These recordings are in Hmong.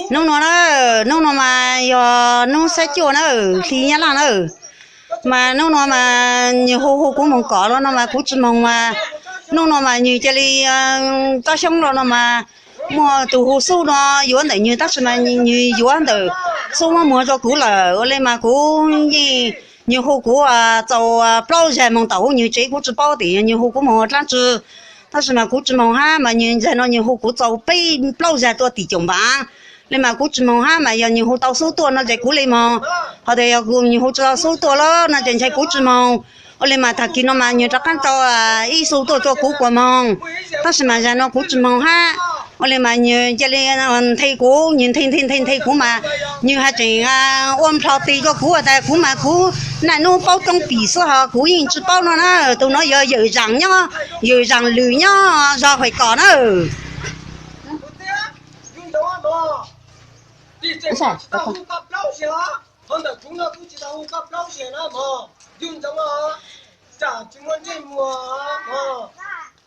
Hnub no na, hnub no mas yog hnub xab cuaj na, hli nyab laj na. Mas hnub no mas nws hu hu kuv moog kom los no mas kuv tsi moog mas, hnub no mas nws cia li, Tsob Xyoob los no mas muaj tus hu xub no yuav ntawm nws tab sis mas nws yuav ntawm xub muab muag rua kuv lawm. Ua le mas kuv yeej, nws hu kuv txaus plaub zag moog tom hauv nws tsev, kuv tsi paub tias nws hu kuv moog dlaab tsi. Tab sis mas kuv tsi moog hab mas nws ntxag no nws hu kuv txaus peb plaub zag tuaj tim caum npav. Le mas kuv tsi moog hab mas yog nws hu tau xub tuaj no ces kuv le moog. Ho tas yog nws hu tsi tau xub tuaj los no ces ntshai kuv tsi moog. Ua le mas tag kis no mas nws rov qaab tso ib xu tuaj rua kuv kuas moog, tab sis mas zag no kuv tsi moog hab. Ua le mas nws cia li nthe kuv, nws nthe nthe nthe nthe kuv mas nws has tseem ua nplho tes rua kuv tas kuv mas kuv naj nub paub roob pim xwb ho kuv yeej tsi paub no na. Tus no yog yawm zaam nyob, yawm zaam lwm nyob zog Huaim Kom na.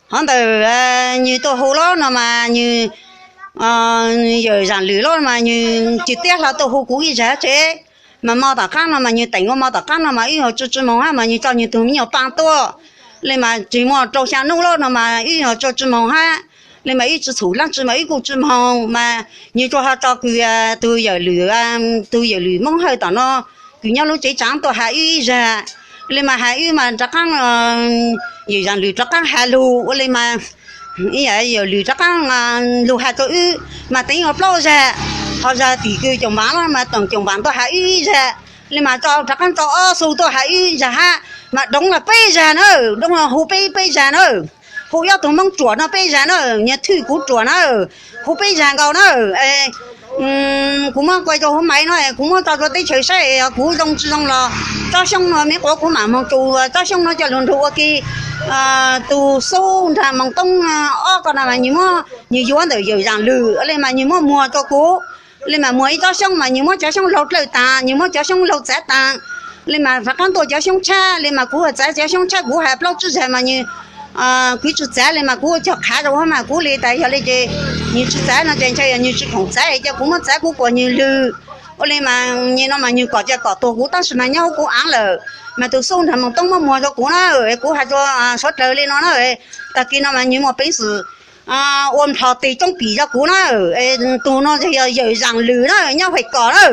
Hov ntawm nws tuaj hu los no mas nws, yawm zaam lwm los mas nws tsi tiab hlo tuaj hu kuv ib zag tsev. Mas mo tom qaab no mas nws teem ua mo tom qaab no mas wb ho tsi tsi moog hab mas nws tso nws tug me nyuam paab tuaj. Le mas tseem muaj rau xya nub los no mas wb ho tsi tsi moog hab. Le mas wb tsi txhum dlaab tsi mas wb kuj tsi moog mas nws tsuas ho tso kws tug yawm lwm, tug yawm lwm Moob Hawj tom no, kws nyob lub tsev tsaam tuaj has wb ib zag. Le mas has wb mas rov qaab, yawm zaam lwm rov qaab has lug ua le mas yawm lwm rov qaab lug has rua wb mas teev ua plaub zag, ho zag tim kws caum npav los mas teem caum npav tuaj has wb ib zag. Le mas tso rov qaab tso ob xu tuaj has wb zag hab, mas doov los peb zag na, doov los hu peb peb zag na, hu ob tug Moob ruam no peb zag na, nyias thwj kuv ruam na, hu peb zag nkaus na. Kuv muab kuaj rua huv maiv no, kuv muab tso rua teb chaws saib, kuv zoo tsi zoo los Tsob Xyoob no me quav kuv mam moog tsus Tsob Xyoob no coj lug nrug ua ke. Tug xub nraag moos toob ob ko no mas nws muab, nws yuav ntawm yawm zaam lwm le mas nws muab muag rua kuv. Le mas muag ib Tsob Xyoob mas nws muab cov xyoob laug dlawj taag, nws muab cov xyoob laug txav taag. Le mas rov qaab tuaj cov xyoob tshab, le mas kuv txav cov xyoob tshab kuv has plaub tsib zag mas nws, kuv tsi txav le mas kuv cog qhav rau hab mas kuv le tas yog le ces nws tsi txav no ces ntshai yog nws tsi khoom txav ces kuv muab txav kuv kuas nws lwg. Ua le mas nyem no mas nws kom cia kom tuag kuv tab sis mas nyob huv kuv aav lawm. Mas tus xub nraag moos toob muab muag rua kuv na, kuv has rua suav dlawg le no na, tag kis no mas nws muaj peev xwm ua nplho tes roob pim rua kuv na, tug no yog yawm zaam lwm na nyob Huaim Kom na.